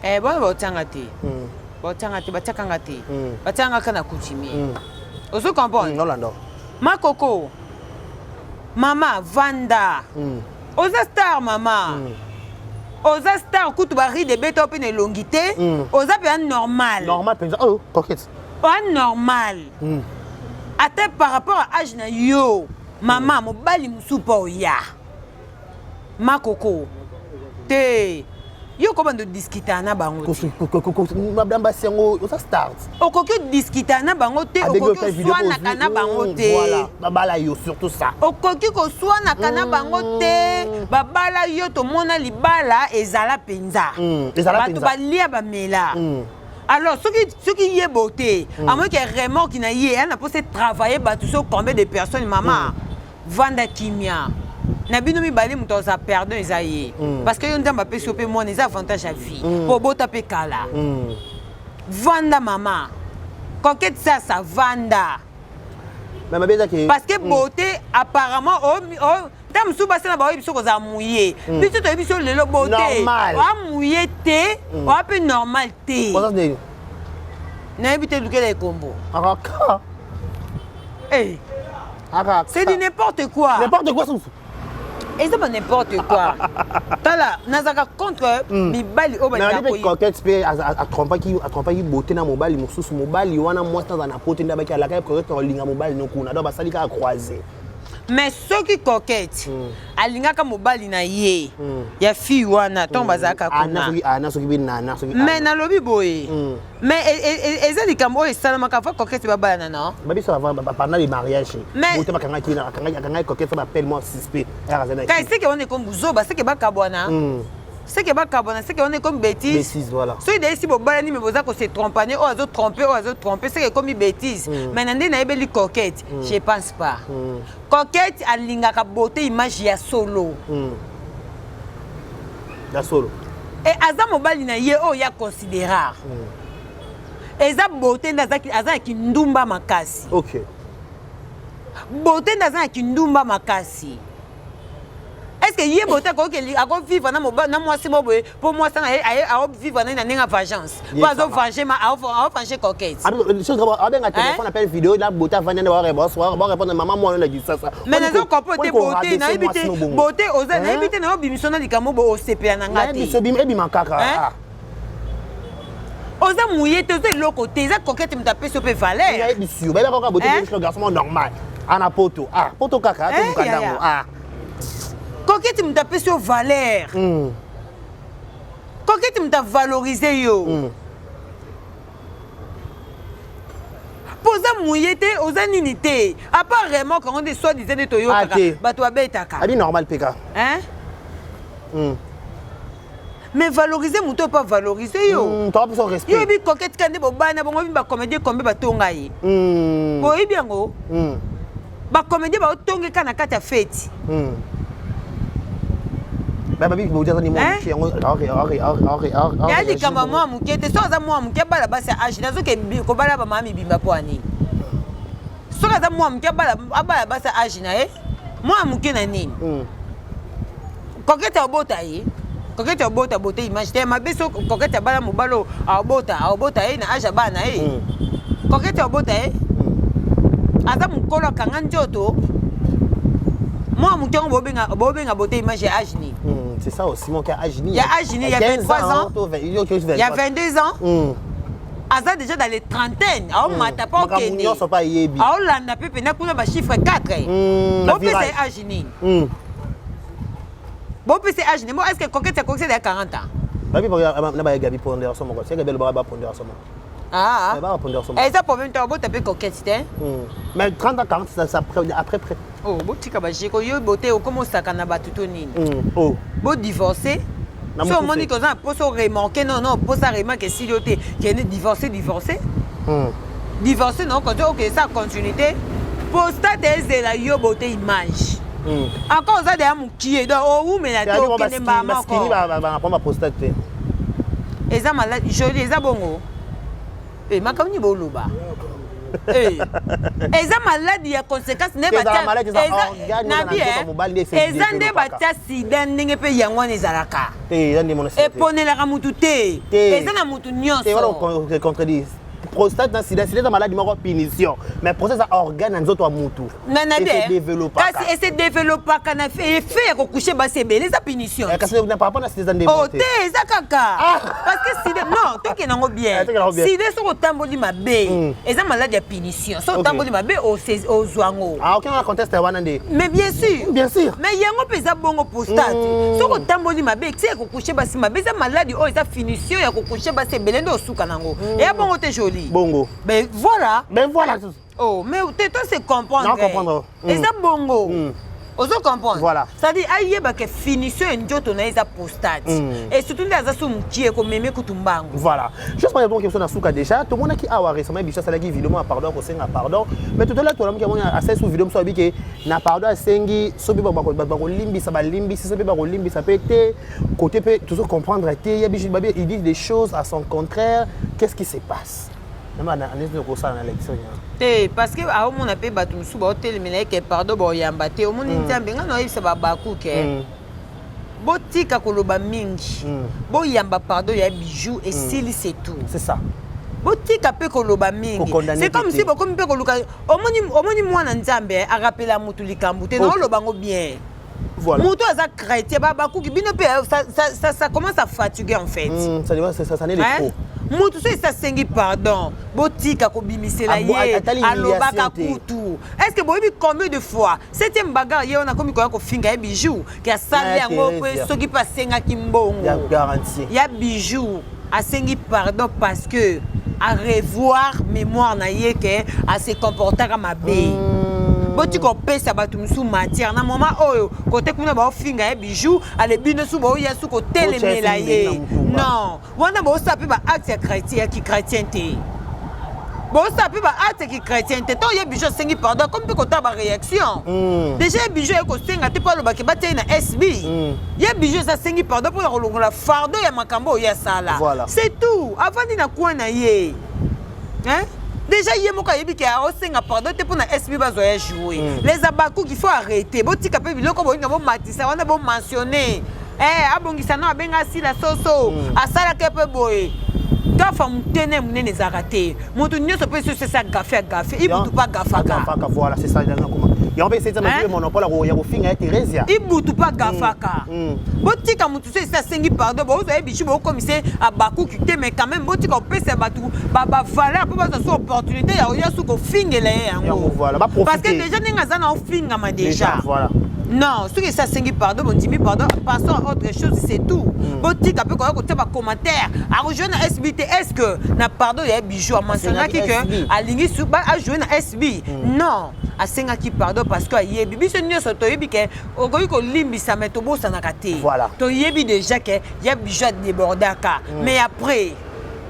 Eh, bana baotianga te, baotianga te, batiaka nga te. Batiaka nga kaka na coutumier. Ozo comprendre? Nolanda. Makoko, mama, vanda. Oza star, mama. Oza star kutu, barides ebeta mpe na elongi te. Oza mpenza normal. Normal mpenza. Oh, Coquette. Oza normal. Ata par rapport à âge na yo, mama, mobali mosusu mpo oya. Makoko te, yo kobanda odiskita na bango te. Madame, basi yango, oza start. Okoki odiskita na bango te, okoki oswanaka na bango te. Voilà, babala yo, surtout ça. Okoki koswanaka na bango te, babala yo, tomona libala ezala mpenza. Ezala Bato mpenza. balia, bamela. Alors soki ye bote amoki remorque na ye ana mposa travailler bato so combien de personnes. Mama, vanda kimia na bino mibale. Moto aza pardon, eza ye, parce que yo Nzambe apesi yo mpe mwana, eza avantage ya vie mpo obota mpe kala. Vanda, mama Coquette Sasa, vanda. Mais mabe ezaki. Parce que beauté apparemment ta mosusu basala baoyebi biso kozala muye. Biso toyebi biso lelo beauté Normal. oa muye te, oa mpe normal te. Oza ndeni? Nayebi te, lukela ekombo. Akaka. Eh, Akaka. c'est du n'importe quoi. N'importe quoi susu. Eza ba n'importe quoi. Tala, nazalaka contre mibali oyo Mais balingaka mpe Coquette mpe atrompaki beauté na mobali mosusu. Mobali wana, mwasi naza na poto nde abaki alaka Coquette na kolinga mobali no kuna. Donc basali kaka croisé. Mais soki Coquette alingaka mobali na ye ya fille wana ntongo bazalaka Ana kuna. Soki ana, soki mpe nana, soki Mais Ana. nalobi boye, mais eza likambo oyo esalamaka avant Coquette babalana, non? Babiso avant, pendant les mariages. Mais- Beauté bakangaki akangaki Coquette, bapele mwa suspect aza na Kasi seke wana ekomi buzoba, seke bakabwana, seke bakabwana, seke wana ekomi bêtise. Bêtise, voilà. Soki deyesi bobalani, me boza kose trompane, oyo azotrompe, oyo azotrompe, seke ekomi bêtise. Mais na nde nayebeli Coquette, je pense pas. Coquette alingaka beauté image ya solo. Ya solo. E aza mobali na ye oyo ya considérar, eza beauté nde aza na kindumba makasi. Beauté nde aza na kindumba makasi. Est ce que ye beauté akoki akovivre na mwasi mo boye mpo mwasi anga aovivre na ye na ndenge ya vengeance, mpo azovange, aovange Coquette? Abenga téléphone, appel vidéo na beauté avandi nde barépondre mama mwana na Kisasa. Mais nazo comprendre te. Beauté, nayebi te. Beauté oza, nayebi te, nayobimiso na likambo bo osepela na nga te. Ebima kaka. Oza muye te, oza eloko te. Eza Coquette moto apesi yo mpe valeur. Nayebisi yo, bayebaka kaka beauté, garçon normal ana poto, ah, poto kaka to mokandango, ah. Coquette moto apesi yo valeur. Coquette moto avalorize yo. Mpo oza muye te, oza nini te, à part remorque yango nde soi disant nde toyokaka bato babetaka. Abi normal mpe kaka. Mais valoriser moto oyo mpo avalorize yo. Yo oyebi Coquette ka nde bobana bongo, oyebi bacomédien kombe batonga ye, boyebi yango, bacomédien baotonge ka na kati ya feti. Babi Ya likambo ya mwa moke te. Soki aza mwa moke, abala basi ya age. Nazoke kobala bamama mibimba mpo ya nini? Soki aza mwa moke, abala basi ya age na ye. Mwa moke na nini? Coquette abota ye, Coquette abota bote image te mabe. So Coquette abala mobali oyo abota, abota ye na age ya bana na ye. Coquette abota ye, aza mokolo, akanga nzoto. Mwa moke yango bobenga bote image ya age nini? C'est ça aussi, mon âge ni. Ya âge ni, il y a 23 ans. Il y a 22 ans. Aza déjà dans les trentaines, aomata mpo Makambo okende nyonso mpe ayebi. Aolanda mpe pena kuna bachiffre 4. Na Bopesa ye virage. age nini? Bopesa ye âge nini? Bo est ce que Coquette akokisi ya 40 ans? Babi na bayegabi pondération moko, seke belobaka bapondération moko. Ah. Baka pondération moko. Eza problème to bota mpe Coquette te. Mais 30 ans, 40, ça après près. Oh, botika bajeko yo bote, okoma osaka na bato to nini? Oh. Bodivorce. Na So mokuse. Omoni koza na mposa oremarquer, non non, mposa remarque esili yo te, kende divorce, divorce. Divorce na okozi okende sa continuité, prostate ezela yo bote image. Encore oza deya mokie, donc owumela te, okende mbala baskini moko. Bapamba baprostate te. Eza malade joli, eza bongo. Eh, makambo nini boloba? Eh, eza maladi ya conséquence nde. Te, ezala maladi, eza organe Nabi, na nzoto ya eh, mobali nde ese eza nde développaka. Batia sida ndenge mpe yango wana ezalaka. Te, eza nde mona sida te. Eponelaka mutu te. Te. Eza na mutu Te wana nyonso. Contredit. Prostate na sida, sida eza maladi moko punition, mais prostate eza organe na nzoto ya mutu. Na nabi, Ese eh, développaka. kasi ese développaka na effet ya kocoucher basi ebele, eza punition. Eh, kasi na par rapport na sida eza nde Oh te. te, eza kaka parce que sida, non, tokende yango bien. Eh, tokende yango bien. Sida, soki otamboli mabe, eza maladi ya punition. Soki otamboli mabe, ozwa yango. Ah ok, na contexte wana nde. Mais bien sûr. Bien sûr. Mais yango mpe eza bongo, prostate, soki otamboli mabe, ti ya kocoucher basi mabe, eza maladi oyo eza finition ya kocoucher basi ebele nde osuka nango. Eya bongo te, joli? Bongo. Ben voilà. Ben voilà. Oh, mais te, toi c'est comprendre. Non, comprendre. Eza bongo. Ozo comprendre? Voilà. C'est-à-dire ayebaka finition ya nzoto na ye eza prostate. Et surtout nde aza so mokie, ekomeme kutu mbango. Voilà. Juste pour répondre question na suka déjà, tout le monde qui awa récemment biso asalaki vidéo mo pardon, kosenga pardon. Mais tout à l'heure tout le monde asali sous vidéo moso abi ke na pardon asengi, soki bakolimbisa balimbisi, soki bakolimbisa pe te, côté pe toujours comprendre te ya biso babi, il dit des choses à son contraire. Qu'est-ce qui se passe? Nama na anesi kosala na lecture ya. Te, parce que aomona mpe bato mosusu baotelemela eke pardon baoyamba te. Omoni, Nzambe ngai na oyebisa babaku ke botika koloba mingi. Boyamba pardon ya Bijou, esili, c'est tout. C'est ça. Botika mpe koloba mingi. Kokondamner C'est comme te. si bokomi mpe koluka. Omoni, omoni mwana Nzambe arapela motu likambo te. Naoloba ngo bien. Moto aza chrétien, bakuki bino mpe, ça commence à fatiguer en fait. Ça, ça n'est Hein? trop. Motu so esi asengi pardon, botika kobimisela ye. Atali Alobaka humiliation te. kutu, est ce que boyebi combien de fois septième bagarre ye wana akomi koya kofinga ye Bijou ke asali Na yango mpe Theresia. soki mpe asengaki mbongo? Ya garantie. Ya Bijou asengi pardon parce que à revoir mémoire na ye ke ase comportaka mabe. Botika kopesa bato mosusu matière na moment oyo kote kuna baofinga ye Bijou, ale bino su baoya su kotelemela Botia ye. na mutumba. Non, wana bosala mpe baacte ya chrétien, ya kichrétien te. Bosala mpe baacte ya kichrétien te. To ye Bijou asengi pardon, akomi mpe kotala baréaction. Déjà ye Bijou aye kosenga te mpo alobaki batia ye na SB. Ye Bijou eza asengi pardon mpona kolongola fardeau ya makambo oyo asala. C'est tout. Avandi na coin na ye, hein? Déjà ye moko ayebi ke aosenga pardon te mpo na SB bazwa ya jouer. Les abakuki, il faut arrêter. Botika mpe biloko bolinga bomatisa wana, bomentionne. Eh, abongisa no, abenga asila soso. Asalaka mpe boye, gafa motene monene ezalaka te. Moto nyonso mpe soso esi agafe, agafe ibutu mpe agafaka. Agafaka, voilà, c'est ça. Yango mpe eseti Hein? monopole ya kofinga ye Theresia. Ibutu mpe agafaka. Botika motu so esi asengi pardon, bozwa ye Bijou, bokomise abakuki te. Mais quand même botika kopesa bato bavaleur mpo bazwa so opportunité ya oya su kofingela ye Yango, yango. voilà, baprofite. Parce que déjà ndenge aza na ofingama déjà. Déjà, voilà. Non, soki esi asengi pardon, bondimi pardon, passons à autre chose, c'est tout. Botika mpe koya kotia bacommentaire akojoue na SB te. Est ce que na pardon ya Bijou amentionnaki Asengaki ke SB. alingi ajoue na SB? Non, asengaki pardon parce que ayebi, biso nyonso toyebi ke okoki kolimbisa, mais tobosanaka te. Toyebi déjà ke ya Bijou adébordaka, mais après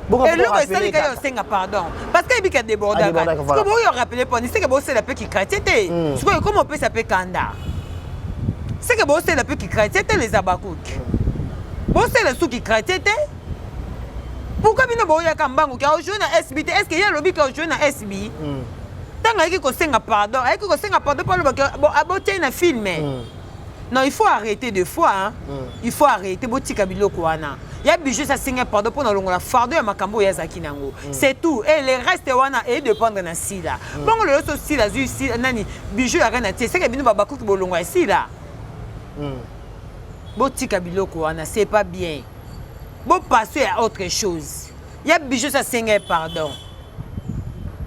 eloko esalika ye osenga pardon parce que ayebi ke adébordaka. Adébordaka, voilà. Sikoyo boyo rappeler poni seke bosela mpe kichrétien te. Sikoyo ekoma opesa mpe kanda, seke bosela mpe kichrétien te. Les abakuki, bosela su kichrétien te. Pourquoi bino boyaka mbangu ke ajoue na SB te? Est ce que ye alobi ke ajoue na SB? Ntango ayaki kosenga pardon, ayaki kosenga pardon mpo alobaki abotiai na film. Non, il faut arrêter de fois, hein. Il faut arrêter, botika biloko wana. Ya Bijou esi asenga pardon mpo na longola fardeau ya makambo oyo azalaki nango, c'est tout. Et le reste wana edépendre na Sila. Bongo lelo so Sila azwi Sila nani, Bijou yaka na tie, seke bino babakuki bolongo ya Sila. Botika biloko wana, c'est pas bien. Bopasser à autre chose. Ya Bijou si asenga ye pardon.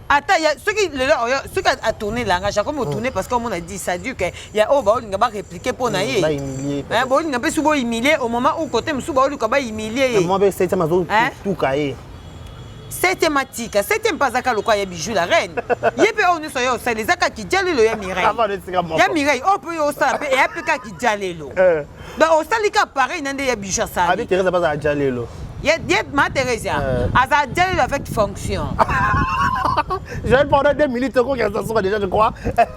Ata ya soki lelo oyo soki atourne langage, akomi otourne parce que omona dit sadu ke ya oyo baolinga barépliquer mpo na ye. Bahumilie. Eh, bolinga mpe su bohumilie au moment où côté mosusu baoluka bahumilie ye. Mwa mpe septième Hein? azotuka ye. Septième atika, septième mpe azaka lokola ya Bijou la reine. Ye mpe oyo nyonso ye osala eza kaka kidia lelo ya Mireille. Avant esika moko. Ya Mireille oyo mpe oyo osala mpe eya mpe kaka kidia lelo. Donc osali kaka pareil na nde ya Bijou Abi asali. Thérèse bazala dia lelo. Ye ma Thérésia aza dia lelo avec fonction. Joël, pendant 2 minutes okokesa suka déjà, je crois.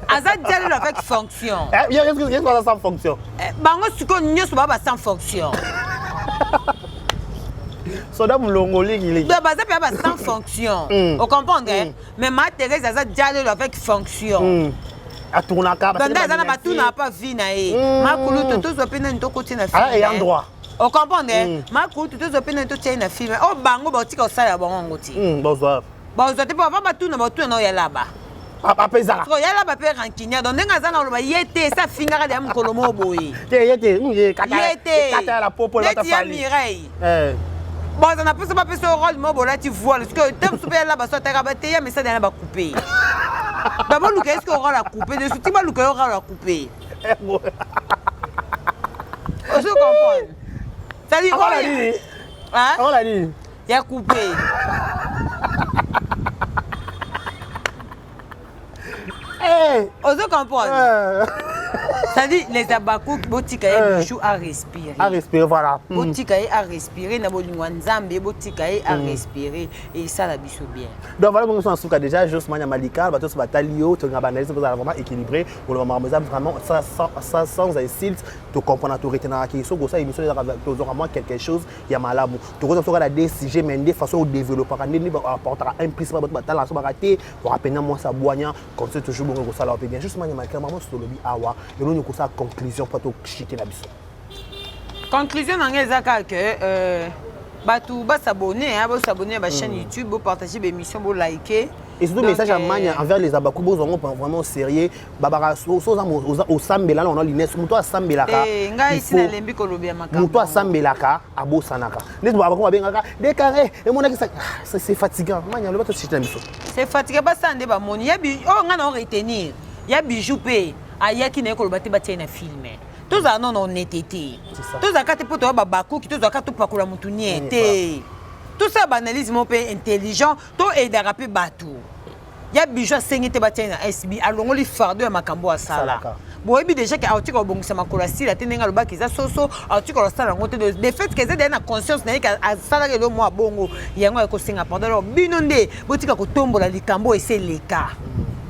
Aza dia lelo avec fonction. Est-ce que sans fonction? Eh, bango sikoyo nyonso baa ba sans fonction. Soda molongo likiliki. Donc baza mpe ba sans fonction. Ocomprendre? Mais ma Thérèse aza dia lelo avec fonction. Atournaka. Donc nde aza na batuna pa vie na ye. Makulutu tozwa mpe nani tokoti na Ah, ayant droit. Ocomprendre? Makulutu tozwa mpe nani totia ye na film oyo, bango baotika kosala bango yango te. Bozwa. Bazwa te mpo ava batuna, batuna na oyo yalaba. Apesaka. Siko yalaba mpe rancunière, donc ndenge aza na oloba ye te esi afingaka deya mokolo moko boye. Te, ye te, ye kata. Ye te. Kata ya la popo. Neti ya Mireille, baza na mposa bapesa yo rôle moko bolati voile, sikoyo te mosusu mpe yalaba so ataka bate ya mesada na bacoupe, baboluka ye sikoyo rôle acoupe de suti, baluka yo rôle acoupe. Ozo comprendre? C'est-à-dire Akola nini? Hein? Akola nini? Ya coupe. Ozo comprendre? C'est-à-dire les abakouk, botika ye Bijou à respirer. À respirer, voilà. Botika ye à respirer na bolingo ya Nzambe, botika ye à respirer, esala biso bien. Donc voilà, bongo suka déjà Jos Manya Malika, bato so batali yo, tolinga baanalyse kozala vraiment équilibré, koloba makambo eza vraiment sans insulte, tocomprendre, toretenaka soki osala émission ezalaka tozwaka mwa quelque chose ya malamu. Tokoza soka na des sujets, mais nde façon odéveloppaka, nde nde apportaka un plus, bato batalaka so baka te wakapena mwasi abwanya comme ça, toujours bongo kosala mpe bien. Juste Manya Malika, mama, so tolobi awa eloni kosala conclusion mpo toshite na biso. Conclusion na ngai eza kaka ke bato basabone, bosabone na bachaîne YouTube, bopartage baémission, bolike. Et surtout, message à Mania envers les abakou, bozongo vraiment sérieux, babaka so oza osambela na ona lines, moto asambelaka. Ngai esi nalembi kolobela makambo. Moto asambelaka abosanaka neti babaku babengaka décarré emonaki, c'est fatigant. Mania, aloba toshite na biso. C'est fatigant, basala nde bamoni oyo ngai na oretenir ya Bijou mpe ayaki na ye koloba te batia ye na film. Tozala nono honnête te, tozalaka te mpo toya babakuki, tozalaka topakola motu nie te, tosala baanalyse moko mpe intelligent, toaidaka mpe bato. Ya Bijou asengi te batia ye na SB, alongoli fardeau ya makambo asala. Boyebi déjà ke aotika kobongisa makolo asila te, ndenge alobaki eza soso, aotika kosala yango te. De fait ke eza deya na conscience na ye ke asalaka elo mwa bongo, yango aye kosenga pardon. Alors bino nde botika kotombola likambo esi eleka,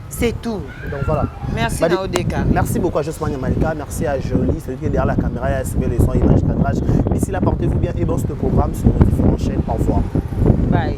c'est tout. Donc voilà. Merci na Odeka. Merci beaucoup à Josmania Malika, merci à Jolie, celui qui est derrière la caméra et a assumé le son, image, cadrage. D'ici là, portez-vous bien et bon ce programme sur nos différentes chaînes. Au revoir. Bye.